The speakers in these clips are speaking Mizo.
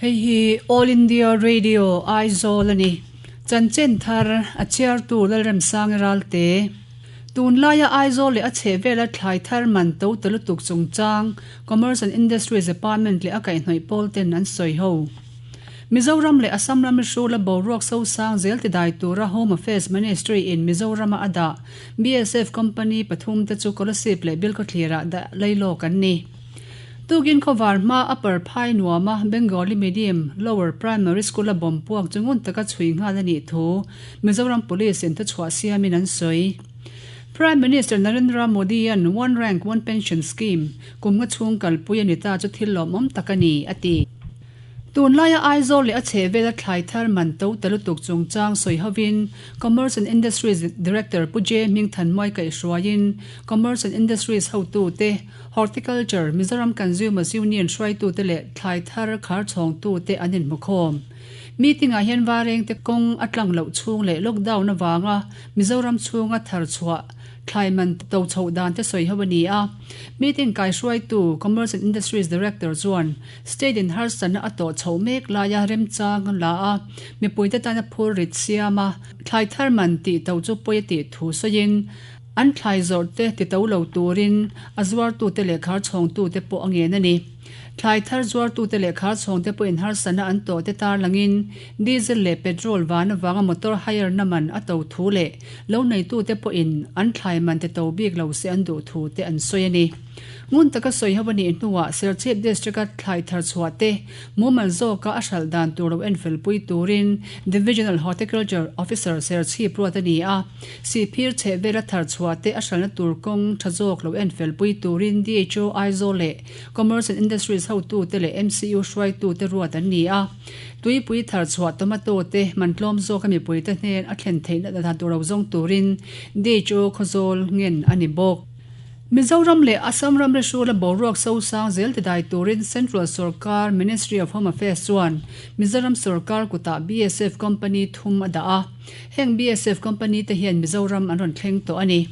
Hei hi All India Radio Aizawl a ni. Chanchin thar a chhiartu Lalremsangi Ralte. Tunlaia Aizawl leh a chhehvela thlai thar man to ta lutuk chungchang Commerce and Industries Department leh a kaihhnawih pawl ten an sawi ho. Mizoram leh Assam ram hrula boruak sosang zel tidai tura Home Affairs Ministry in Mizorama a dah BSF company pathum te chu Kolasib leh Bilkhawthlirah dah lailawk an ni. Tukin khawvar hma Upper Phai nuama Bengali Medium Lower Primary School-a bomb puak chu ngun taka chhui nghal a nih thu Mizoram Police in thuchhuah siamin an sawi. Prime Minister Narendra Modi-a'n One Rank One Pension Scheme kum nga chhung kalpui a ni ta chu thil lawmawm tak a ni, a ti. Tunlaia Aizawl leh a chhehvela thlai thar man to ta lutuk chungchang sawi hovin Commerce and Industries Director Pu J Hmingthanmuai kaihhruaiin Commerce and Industries hotute, Horticulture, Mizoram Consumers Union hruaitute leh thlai thar khar chhawngtute an inhmukhawm. Meeting-ah hian Varengte kawng a tlang loh chhung leh lockdown avanga Mizoram chhunga thar chhuah thlai man to chhoh dan te sawi ho a ni a. Meeting kaihruaitu Commerce and Industries Director chuan State in harsatna a tawh chhoh mek laia remchang a la a, mipuite tana phur rit siam a, thlai thar man tih to chu pawi a tih thu sawiin, an thlai zawrh te ti to lo turin a zuartute leh khar chhawngtute pawh a ngen a ni. Thlai thar zuartute leh khar chhawngte pawhin harsatna an tawh te tarlangin diesel leh petrol van avanga motor hire na man a to thu leh lo neitute pawhin an thlai man ti to bik lo se an duh thu te an sawi a ni. Ngun taka sawi ho a nih hnuah Serchhip District-a thlai thar chhuah te mumal zawka a hralh dan tur lo enfelpui turin Divisional Horticulture Officer Serchhip ruat a ni a. Sihphir chheh vela thar chhuah te a hralhna tur kawng tha zawk lo enfelpui turin DHO Aizawl leh Commerce and Industries hotute leh MCU hruaitute ruat an ni a. Tuipui thar chhuah tomato te man tlawm zawka mipuite hnen a thlen theihna dan tur lo zawng turin DHO Khawzawl ngen a ni bawk. Mizoram leh Assam ramri hrula boruak sosang zel tidai turin Central Sorkar Ministry of Home Affairs chuan Mizoram sorkar kutah BSF company thum a dah a. Heng BSF company te hian Mizoram an rawn thleng tawh a ni.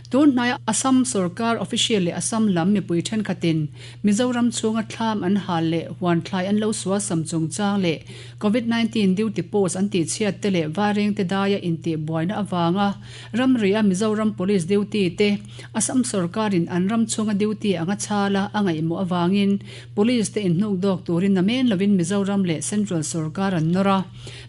Tun hnaia Assam sorkar official leh Assam lam mipui thenkhatin Mizoram chhunga thlam an hal leh huan thlai an lo sualsam chungchang leh Covid 19 duty post an tihchhiat te leh Vairengte daia intihbuaina avanga Ramria Mizoram Police duty te Assam sorkarin an ram chhunga duty anga chhala a ngaihmawh avangin Police te inhnuk dawk turin a men lovin Mizoram leh Central sorkar an nawr a.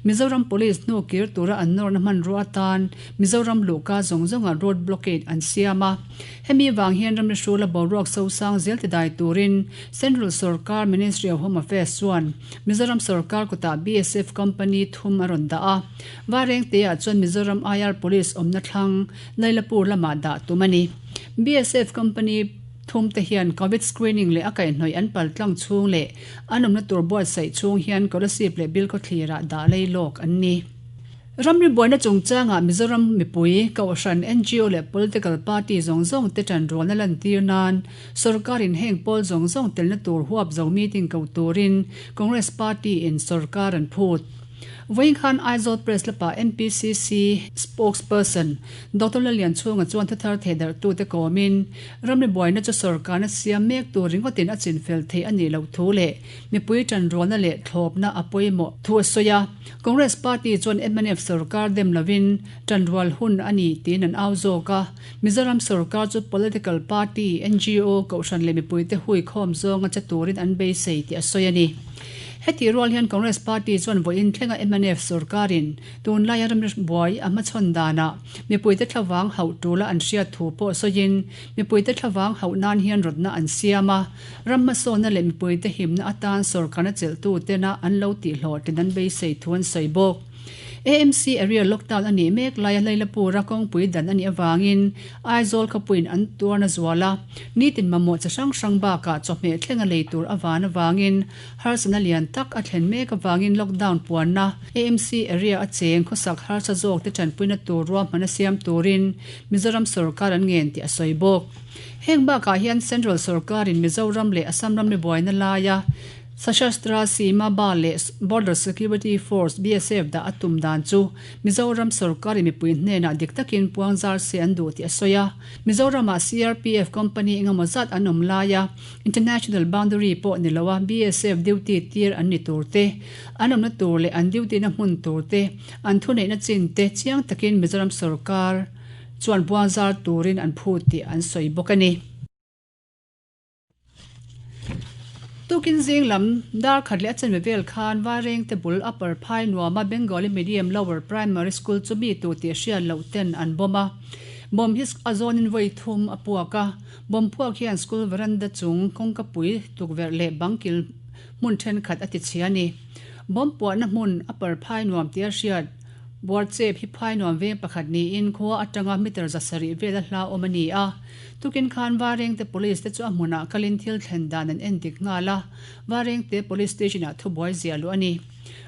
Mizoram Police hnu kir tura an nawrna hmanrua atan Mizoram luhka zawng zawngah road blockade an siam a. Hemi vang hian ramri hrula boruak sosang zel tidai turin Central sorkar Ministry of Home Affairs chuan Mizoram sorkar kutah BSF company thum a rawn dah a. Varengte-ah chuan Mizoram IR Police awmna thlang Lailapur lamah dah tum a ni. BSF company thum te hian Covid screening leh a kaihhnawih an pal tlang chhung leh an awmna tur buatsaih chhung hian Kolasib leh Bilkhawthlirah dah lei lawk an ni. Ramri buaina chungchangah Mizoram mipui, Kohhran, NGO leh political party zawng zawng te tanrualna lantir nan sorkarin heng pawl zawng zawng telna tur huap zo meeting ko turin Congress party in sorkar an phut. Vawiin khan Aizawl Press lapa MPCC spokesperson Doctor Lallianchhunga chuan thuthar thehdarhtute kawmin ramri buaina chu sorkarna siam mek tur ringawtin a chinfel theih a nih loh thu leh mipui tanrualna leh thlawpna a pawimawh thu a sawi a. Congress party chuan mnf sorkar dem lovin tanrual hun a ni tiin an au zawk a. Mizoram sorkar chu political party, ngo, kohhran leh mipuite huikhawm zawnga che turin an beisei tih a sawi a ni. Hetih rual hian Congress party chuan vawiin thlenga mnf sorkarin tunlaia ramri buai a hmachhawn danah mipuite thlavang hauh tula an hriat thu pawh sawiin mipuite thlavang hauh nan hian rawtna an siam a, ram hmasawnna leh mipuite himna atan sorkarna chelhtu tena an lo tihhlawhtlin an beisei thu an sawi bawk. AMC area lockdown a nih mek laia Lailapura kawngpui dan a nih avangin Aizawl khawpuiin an tuarna zual a, nitin mamawh chi hrang hrang bakah chawhmeh thlenga lei tur a van avangin harsatna lian tak a thlen mek avangin lockdown puanna AMC area a cheng khawsak harsa zawk te tanpuina tur ruahman a siam turin Mizoram sorkar an ngen tih a sawi bawk. Heng bakah hian Central sorkarin Mizoram leh Assam ramri buaina laia. Sashastra Seema Bal leh Border Security Force, BSF, dah a tum dan chu Mizoram sorkarin mipui hnenah dik takin puang zar se an duh tih a sawi a. Mizoramah CRPF company engemaw zat an awm laia international boundary pawh ni loa BSF duty tir an ni tur te, an awmna tur leh an duty na hmun tur te, an thuneihna chin te chiang takin Mizoram sorkar chuan puang zar turin an phut tih an sawi bawk a ni. Tukin zing lam dar khat leh a chanve vel khan Vairengte bul Upper Phai nuama Bengali Medium Lower Primary School chu mi tu tih hriat loh ten an bomb a. Bomb hi a zawnin vawi thum a puak a, bomb puak hian school veranda chung kawngka pui tukverh leh bang kil hmun thenkhat a ti chhia a ni. Bomb puahna hmun Upper Phai nuam tia hriat Buarchep hi phai nuam veng pakhat niin khua atanga meter 700 vela hla awm a ni a. Tukin khan Varengte Police te chu a hmunah kalin thil thlen dan an en dik nghal a, Varengte Police Station ah thubuai ziah luh a ni.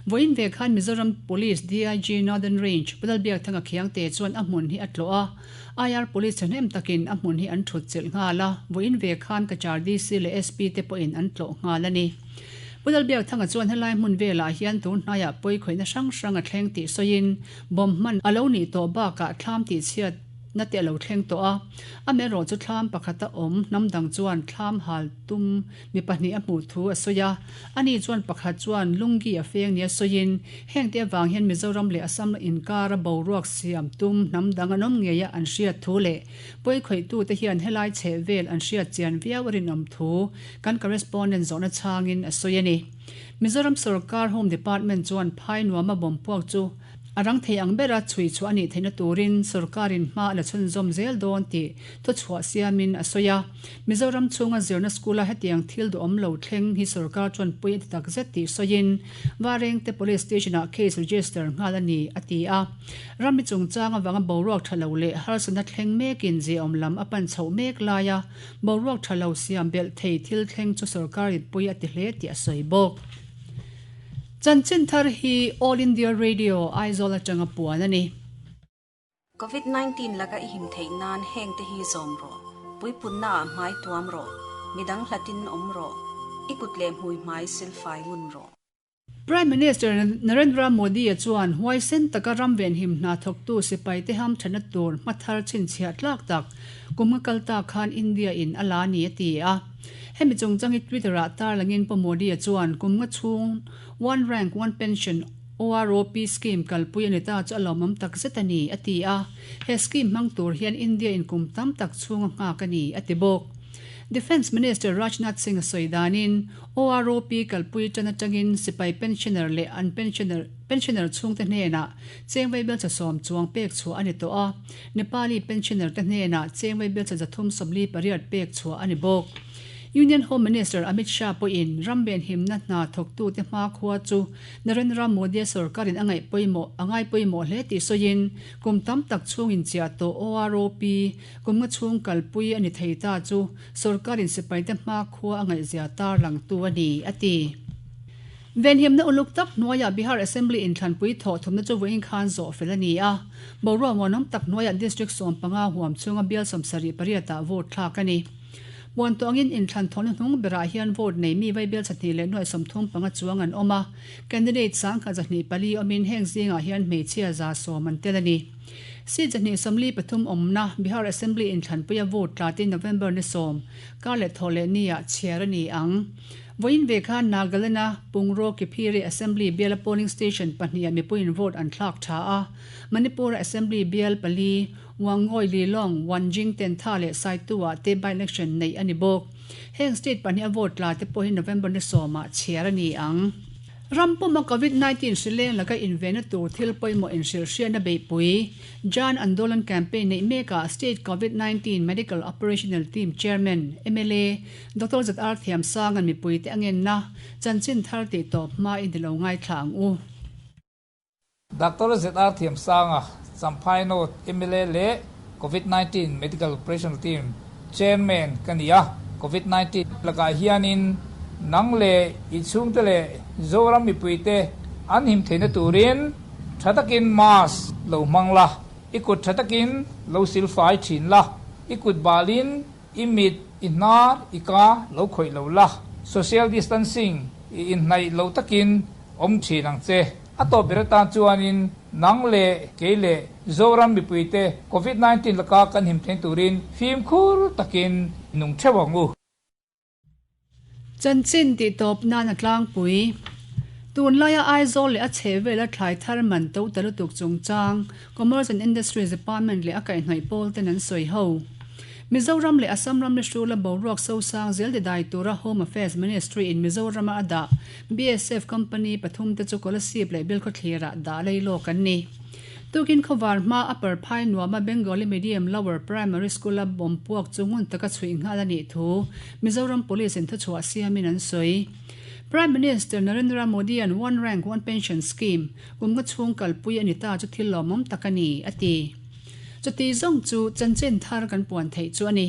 Vawiin ve khan Mizoram Police DIG Northern Range Pu Lalbiakthanga Khiangte chuan a hmun hi a tlawh a, IR Police thahnem takin a hmun hi an thut chilh nghal a, vawiin ve khan Cachar DC leh SP te pawhin an tlawh nghal a ni. Pu Lalbiakthanga chuan helai hmun velah hian tun hnaiah pawi khawihna hrang hrang a thleng tih sawiin bomb hman a lo nih tawh bakah thlam tihchhiat na te a lo thleng tawh a, amaherawh chu thlam pakhata awm hnam dang chuan thlam hal tum mi pahnih a hmuh thu a sawi a, ani chuan pakhat chuan lungi a feng nia sawiin hengte avang hian Mizoram leh Assam inkara boruak siam tum hnam dang an awm ngeia an hriat thu leh pawi khawihtute hian helai chheh vel an hriat chian viau a rinawm thu kan correspondent zawhna chhangin a sawi a ni. Mizoram sorkar Home Department chuan phai nuama bomb puak chu A rang thei ang bera chhui chhuah a nih theihna turin sorkarin hma a la chhunzawm zel dawn tih thuchhuah siamin a sawi a. Mizoram chhunga zirna school-a hetiang thil duhawm lo thleng hi sorkar chuan pui a ti tak zet tih sawiin Varengte Police Station-ah case register nghal a ni, a ti a. Ramri chungchang avanga boruak tha lo leh harsatna thleng mekin ziaawm lam a pan chhoh mek laia boruak tha lo siam belh thei thil thleng chu sorkarin pui a ti hle tih a sawi bawk. Chanchin thar hi All India Radio, Aizawl atanga puan a ni. Covid 19 laka i him theih nan heng te hi zawm rawh, puipunna ah hmai tuam rawh, midang hlatin awm rawh, i kut leh hmui hmai silfai ngun rawh. Prime Minister Narendra Modi-a chuan huaisen taka ram venhim hna thawktu sipaite hamthatna tur hmathar chhinchhiah tlak tak kum nga kal ta khan India-in a la ni a ti a. Hemi chungchang hi Twitter-ah tarlangin Pu Modi-a chuan kum nga chhung One Rank One Pension, OROP, scheme kalpui a ni ta chu a lawmawm tak zet a ni, a ti a. He scheme hmang tur hian India-in kum tam tak chhung a nghak a ni, a ti bawk. Defence Minister Rajnath Singh a sawi danin, OROP kalpui tan atangin sipai pensioner leh an pensioner pensioner chhungte hnenah cheng vaibelcha sawm chuang pek chhuah a ni tawh a. Nepali pensioner te hnenah cheng vaibelcha 348 pek chhuah a ni bawk. Union Home Minister Amit Shah pawhin ram venhimna hna thawktute hmakhua chu Narendra Modi-a sorkarin a ngaih pawimawh a ngai pawimawh hle tih sawiin kum tam tak chhungin chiah tawh OROP kum nga chhung kalpui a ni thei ta chu sorkarin sipaite hmakhua a ngaihzia tarlangtu a ni, a ti. Venhimna uluk tak hnuaiah Bihar Assembly inthlanpui thawh thumna chu vawiin khan zawh fel a ni a. Boruak muanawm tak hnuaiah District 15 huam chhunga bial 78 ah vote thlak a ni. Puan tawh angin inthlan thawhna hnung berah hian vote nei mi vai bial chahnih leh nuaih 35 chuang an awm a. Candidate 1024 awmin heng zingah hian hmeichhia 110 an tel a ni. Seat 143 awmna Bihar Assembly inthlanpuia vote tlatin November ni 10 kar leh thawh leh niah chhiar a ni ang. Vawiin ve khan Nagaland-a Pungro Kiphire Assembly biala polling station pahniha mipuiin vote an thlak tha a, Manipur-a Assembly bial pali, Wangoi, Lilong, Wanjing, Tentha leh Saitu-ah te by-election neih a ni bawk. Heng state pahniha vote tla te pawh hi November ni sawmah chhiar a ni ang. Ram puma Covid 19 hri leng laka invenna tur thil pawimawh inhrilhhriatna beihpui, Jan Andolan campaign neih mekah State Covid 19 Medical Operational Team Chairman, mla, Doctor ZR Thiamsanga'n mipuite a ngenna chanchin thar tih tawp hmain i lo ngaithla ang u. Doctor ZR Thiamsanga, Champhai North mla leh Covid 19 Medical Operational Team Chairman ka ni a. Covid 19 lakah hianin nang leh i chhungte leh Zoram mipuite an him theihna turin tha takin mask lo hmang la, i kut tha takin lo silfai thin la, i kut balin I mit, i hnar, i ka lo khawih lo la. Social distancing Inhnaih lo takin awm thin ang che. A tawp ber atan chuanin nang leh kei leh Zoram mipuite Covid 19 laka kan him thleng turin fimkhur takin nung theuh ang u. Chanchin tih tawp nan a tlangpui. Tunlaia Aizawl leh a chhehvela thlai thar man to ta lutuk chungchang Commerce and Industries Department leh a kaihhnawih pawl ten an sawi ho. Mizoram leh Assam ram ni hrula boruak sosang zel didai tura Home Affairs Ministry in Mizorama a dah BSF company pathum te chu Kolasib leh Bilkhawthlirah dah lei lawk an ni. Tukin khawvar hma Upper Phai nuama Bengali Medium Lower Primary School-a bomb puak chu ngun taka chhuih nghal a nih thu Mizoram Police in thuchhuah siamin an sawi. Prime Minister Narendra Modi-a'n One Rank One Pension Scheme kum nga chhung kalpui a ni ta chu thil lawmawm tak a ni, a ti. Chuti zawng chu chanchin thar kan puan theih chu a ni.